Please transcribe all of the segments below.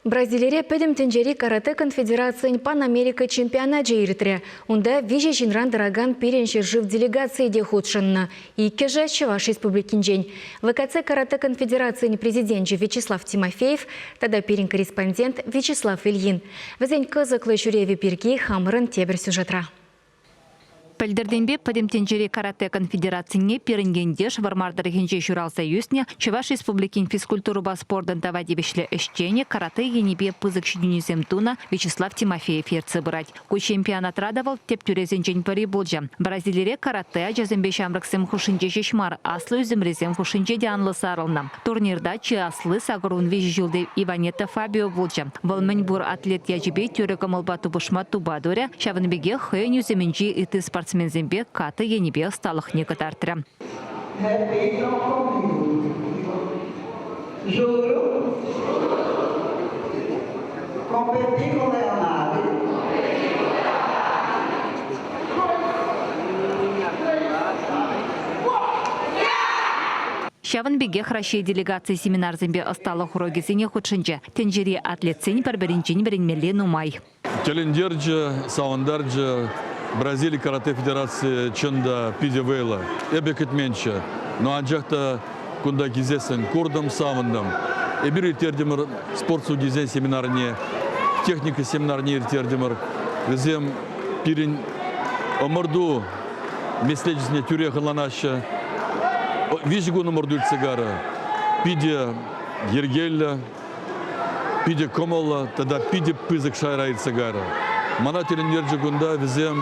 Бразилире Пӗтӗм тӗнчери каратэ конфедерацийӗн Пан-Америка чемпионачӗ иртрӗ. Унта виҫӗ ҫынран тӑракан пирӗн ҫӗршыв делегацийӗ те хутшӑннӑ. Иккӗшӗ Чӑваш Республикинчен. ВКЦ каратэ конфедерацийӗн президенчӗ Вячеслав Тимофеев тата пирӗн корреспондент Вячеслав Ильин. Вӗсен кӑсӑклӑ ҫӳревӗ пирки хамӑрӑн тепӗр сюжетра. Пӗлтӗртенпе Пӗтӗм тӗнчери каратэ конфедерацине пирӗн ентеш Вӑрмар тӑрӑхӗнче ҫуралса ӳснӗ Чӑваш Республикин физкультурӑпа спортӑн тава тивӗҫлӗ ӗҫченӗ каратэ енӗпе пысӑк ҫитӗнӳсем тунӑ Вячеслав Тимофеев ертсе пырать. Ку чемпионатра та вӑл тӗп тӳресенчен пӗри пулчӗ. Бразилире каратэ ачасемпе ҫамрӑксем хушшинче ҫеҫ мар, аслӑ ӳсӗмрисем хушшинче те анлӑ сарӑлнӑ. Турнирта чи асли 83 ҫулти Иванетта Фабио пулчӗ. Вӑл мӗнпур атлет ячӗпе тӳрӗ кӑмӑлпа тупӑшма тупа турӗ, ҫавӑн пекех хӑйӗн ӳсӗмӗнчи ытти спортсменсемпе ката енӗпе ӑсталӑхне кӑтартрӗ. Juro competir com Leonardo. Ҫавӑн пекех Раҫҫей делегацийӗ семинарсемпе ӑсталӑх урокӗсене хутшӑнчӗ. Тӗнчери атлетсен пӗр-пӗринчен вӗренмелли нумай. Тӗлӗнтерчӗ, савӑнтарчӗ. Бразили каратэ федерацийӗ чӑн та питӗ вӑйлӑ. Эпӗ кӗтменччӗ. Но анчах та кунта килсессӗн куртӑм, савӑнтӑм. Эпир ирттертӗмӗр спорт судйисен семинарне, техника семинарне ирттертӗмӗр. Вӗсем пирӗн ӑмӑрту меслечӗсене тӳрех ӑнланаҫҫӗ. Виҫӗ кун ӑмӑрту иртсе карӗ. Питӗ йӗркеллӗ, питӗ кӑмӑллӑ тата питӗ пысӑк шайра иртсе карӗ. Мана тӗлӗнтерчӗ кунта вӗсем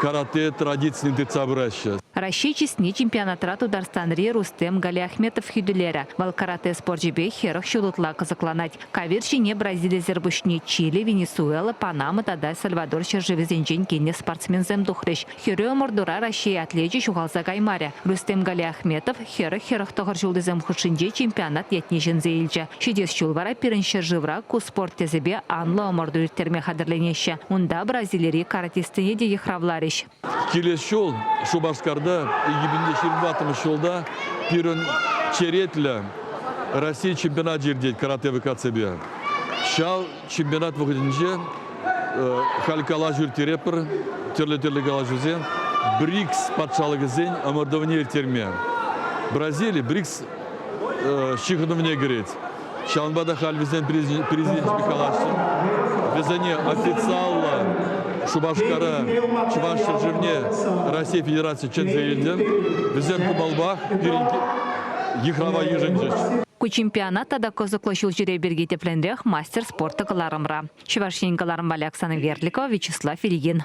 каратэ традицине тытса пыраҫҫӗ. Раҫҫей чысне чемпионатра Тутарстанри Рустем Галиахметов хӳтӗлерӗ. Вӑл каратэ спорчӗпе 40 ҫул ытла кӑсӑкланать. Кавир ҫине Бразилисӗр пуҫне Чили, Венесуэла, Панама тата Сальвадор ҫӗршывӗсенчен килнӗ спортсменсем тухрӗҫ. Хӗрӳ ӑмӑртура Раҫҫей атлечӗ ҫухалса каймарӗ. Рустем Галиахметов 40-49 ҫултисем хушшинче чемпионат ятне ҫӗнсе илчӗ. Ҫитес ҫул вара пирӗн ҫӗршывра ку спорт тӗсӗпе анлӑ ӑмӑрту ирттерме хатӗрленеҫҫӗ. Унта Бразилири каратистсене те йыхравларӗҫ. Килес ҫул Шупашкарта 2024 ҫулта пирӗн черетлӗ Россия чемпионачӗ иртет каратэ ВКЦпе. Ҫав чемпионат вӑхӑтӗнче халь калаҫу ирттеретпӗр, тӗрлӗ-тӗрлӗ калаҫусем БРИКС патшалӑхӗсен ӑмӑртӑвне ирттерме. Бразили БРИКС ҫыхӑнӑвне кӗрет. Ҫавӑнпа та халь вӗсен президенчӗпе калаҫрӑм. Вӗсене официаллӑ Шупашкара, Чӑваш ҫӗршывне Россия Федерацийӗ чӗнсе илтӗм. Вӗсем кӑмӑлпах пирӗн йыхрава йышӑнчӗҫ. Ку чемпионат тата кӑсӑклӑ ҫулҫӳрев пирки тӗплӗнрех мастер спорта кӑларӑмра. Чӑваш Ен кӑларӑмпа Оксана Верликова, Вячеслав Ильин.